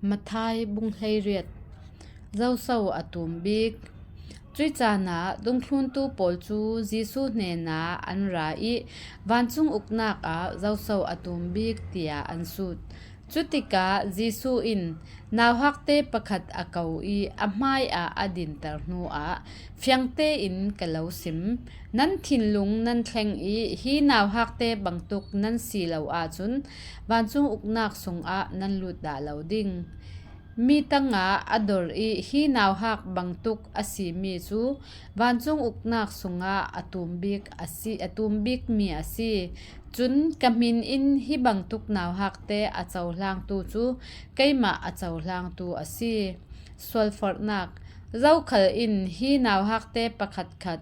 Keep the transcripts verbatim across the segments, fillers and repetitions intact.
Matthai bung hleiriat. Zoso a tum bik. Cuih canah dungthluntu pawl cu Jesuh hnenah an ra ih, "Vancung uknak ah zoso a tum bik?" tiah an sut. Cutikah Jesuh in nauhakte pakhat a ko ih a hmaiah a dinter hnuah, "Fiang tein ka lo sim, nan thinlung nan thleng ih hi nauhakte bangtuk nan si lo ahcun vancung uknak sungah nan lut dah lo ding. Mi tangah a dor ih hi nauhak bangtuk a simi cu vancung uknak sungah a tum bik a si, a tum bikmi a si. Cun ka hmin in hi bangtuk nauhakte a cohlangtu cu keimah a cohlangtu a si." Sualforhnak. Zokhal in hi nauhakte pakhatkhat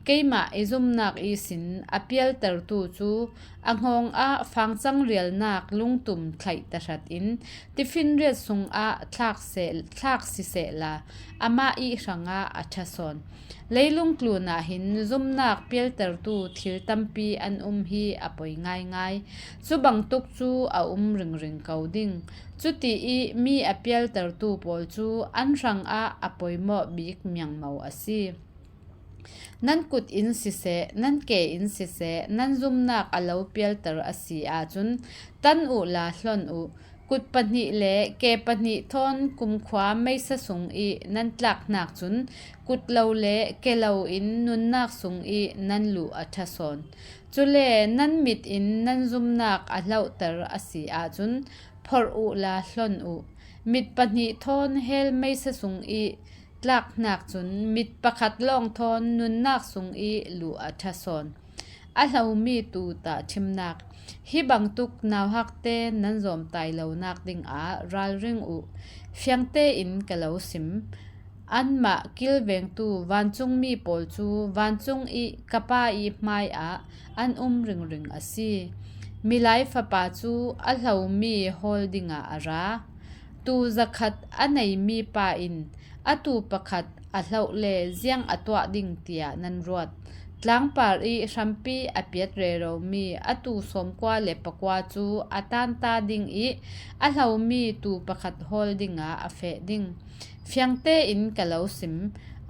keimah i zumnak ihsin a pialtertu cu a hngawng ah fangcang rialnak lungtum thlaih tahratin tiffin riat sungah thlak seh, thlak sisehla, amah ih hrangah a ṭha sawn. Leilung tlun ah hin zumnak pialtertu thil tampi an um hi a poi ngaingai. Cu bangtuk cu a um ringring ko ding. Cuti ih mi a pialtertu pawl cu an hrangah a poimawh bik miangmo a si. Nan kut in siseh, nan ke in siseh, nan zumnak a lo pialter a si ahcun, tan uhla hlon uh. Kut pahnih le ke pahnih thawn kumkhua meisa sung ih nan tlaknak cun, kut lo le ke lo in nunnak sung ih nan luh a ṭha sawn. Cule nan mit in nan zumnak a hlohter a si ahcun, phorh uhla hlon uh. Mit pahnih thawn hell meisa sung ih tlaknak cun, mit pakhat lawng thawn nunnak sung ih luh a ṭha sawn. A hlomi tuu tahṭhimnak. Hi bangtuk nauhakte nan zawmtai lonak dingah ralring uh. Fiang tein ka lo sim, anmah kilvengtu vancungmi pawl cu vancung ih ka Pa ih hmaiah an um ringring a si. Milai Fapa cu a hlomi hawl dingah a ra. Tuu zakhat a neimi pa in a tuu pakhat a hloh le ziang a tuah ding tiah nan ruat? Tlangpar ih hrampi a piat reromi a tuu sawmkua le pakua cu a tanta ding ih a hlomi tuu pakhat hawl dingah a feh ding. Fiang tein ka lo sim,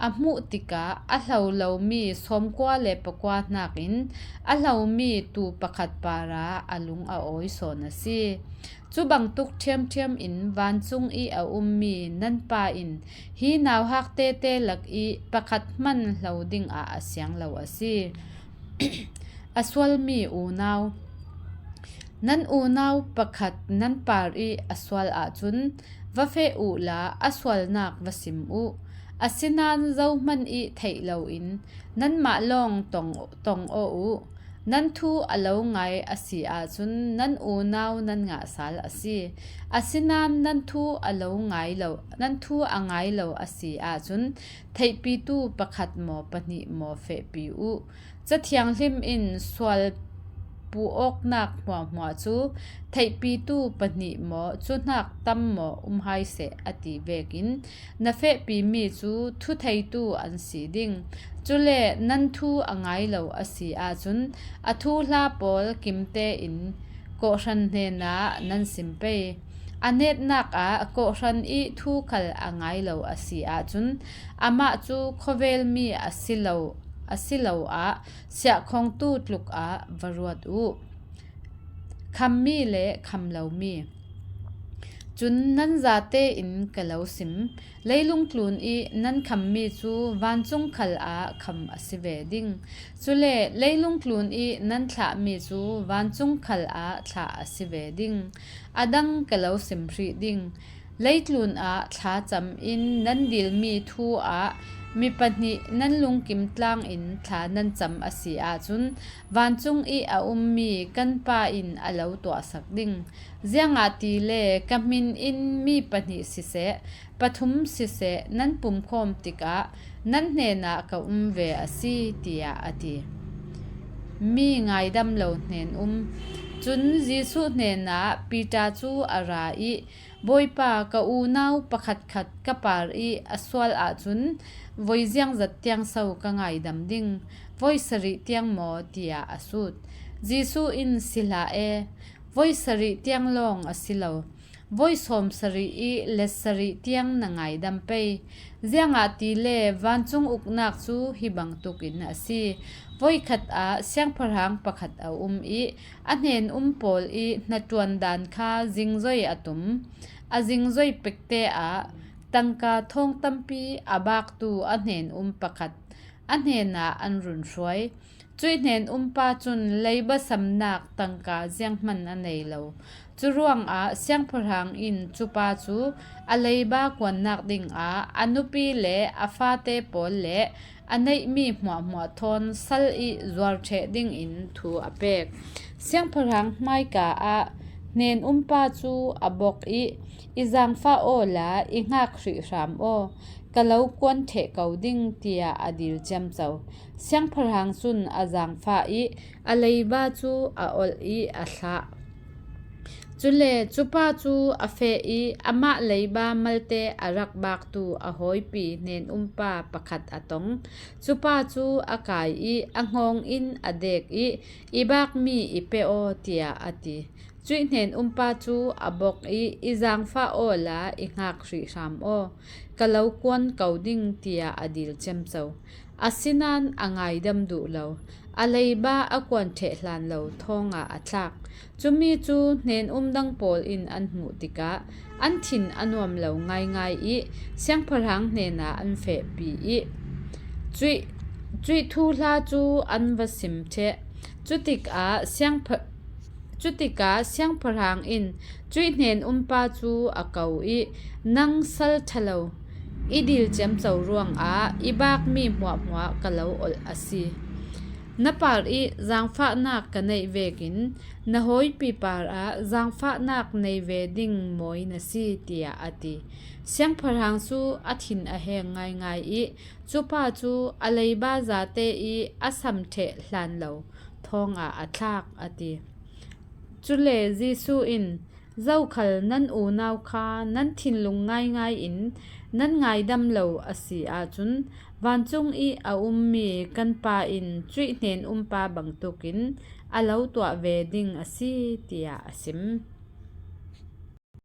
a hmuh tikah a hlo lomi sawmkua le pakua hnakin a hlomi tuu pakhat parah a lung a awi sawn a si. Cu bangtuk ṭhiamṭhiam in vancung ih a ummi nan Pa in hi nauhak tete lak ih pakhat hman hlo dingah a siang lo a si. A sualmi unau. Nan unau pakhat nan par ih a sual ahcun va feh uhla a sualnak va sim uh. Asinain zohman ih theih loin nanmah lawng tong, tong aw uh. Nan thu a lo ngai a si ahcun nan unau nan ngah sal a si. Asinain nan thu a lo ngai lo, nan thu a ngai lo a si ahcun theihpitu pakhat maw pahnih maw fehpi uh. Ca Thianghlim in sual puawknak hmuahhmuah cu theihpitu pahnih maw, cuhnak tam maw um hai seh a ti vekin na fehpimi cu thutheitu an si ding. Cule nan thu a ngai lo a si ahcun a thuhla pawl kimte in kawhhran hnenah nan sim pei. A netnak ah kawhhran ih thu khal a ngai lo a si ahcun amah cu khuavelmi a si lo, a si lo ah siahkhongtu tluk ah va ruat uh. Khammi le kham lomi. Cun nan zate in ka lo sim, leilung tlun ih nan khammi cu vancung khal ah kham a si ve ding. Cule leilung tlun ih nan thlahmi cu vancung khal ah thlah a si ve ding. A dang ka lo sim hrih ding. Leitlun ah thla cam in nan dilmi thu ah mi pahnih nan lungkim tlang in thla nan cam a si ahcun, vancung ih a ummi kan Pa in a lo tuahsak ding. Ziangahtile ka hmin in mi pahnih siseh, pathum siseh nan pumkhawm tikah nan hnenah ka um ve a si, tiah a ti. Mi ngaidam lo hnen um. Cun Jesuh hnenah Peter cu a ra ih, "Bawipa, ka unau pakhatkhat ka par ih a sual ahcun voi ziangzat tiang so ka ngaidam ding? Voi sarih tiang maw?" tiah a sut. Jesuh in, "Si hlah e, voi sarih tiang lawng a si lo. Voi sawmsarih ih letsarih tiang na ngaidam pei. Ziangahtile vancung uknak cu hi bangtukin a si. Voi khatah siangpahrang pakhat a um ih a hnen um pawl ih hnaṭuan dan kha zingzoi a tum. A zingzoi pekte ah tangka thawng tampi a baktu a hnen um pakhat a hnenah an run hruai. Cuih hnen umpa cun leiba samnak tangka zianghman a nei lo. Curuangah siangpahrang in cupa cu a leiba kuannak dingah a nupi le a fate pawl le a neihmi hmuahhmuah thawn sal ih zuar ṭheh dingin thu a pek. Siangpahrang hmaika ah hnen umpa cu a bok ih, "I zaangfah awla i hngak hrih hram aw, ka lo kuan ṭheh ko ding," tiah a dil ciamco. Siangpahrang cun a zaangfah ih a leiba cu a olh ih a thlah. Cule cupa cu a feh ih amah leiba malte a rak baktu a hawipi hnen umpa pakhat a tong. Cupa cu a kai ih a hngawng in a dek ih, "I bakmi i pe aw," tiah a ti. Cuih hnen umpa cu a bok ih, "I zaangfah awla i hngak hrih hram aw, ka lo kuan ko ding," tiah a dil ciamco. Asinain a ngaidam duh lo, a leiba a kuan ṭheh hlan lo thawngah a thlak. Cumi cu hnen um dang pawl in an hmuh tikah an thin a nuam lo ngaingai ih siangpahrang hnenah an fehpi ih cuih, cuih thuhla cu an va sim ṭheh. Cutikah siangpha-, cutikah siangpahrang in cuih hnen umpa cu a ko ih, "Nang sal ṭha lo i dil ciamco ruangah i bakmi hmuahhmuah ka lo olh a si. Na par ih zaangfahnak ka neih vekin na hawipi parah zaangfahnak nei ve ding mawi na si," tiah a ti. Siangpahrang cu a thin a heng ngaingai ih cupa cu a leiba zate ih a sam ṭheh hlan lo thawngah a thlak a ti. Cule Jesuh in, "Zokhal nan unau kha nan thinlung ngaingai in nan ngaidam lo a si ahcun, vancung ih a ummi kan Pa in cuih hnen umpa bangtukin a lo tuah ve ding a si," tiah a sim.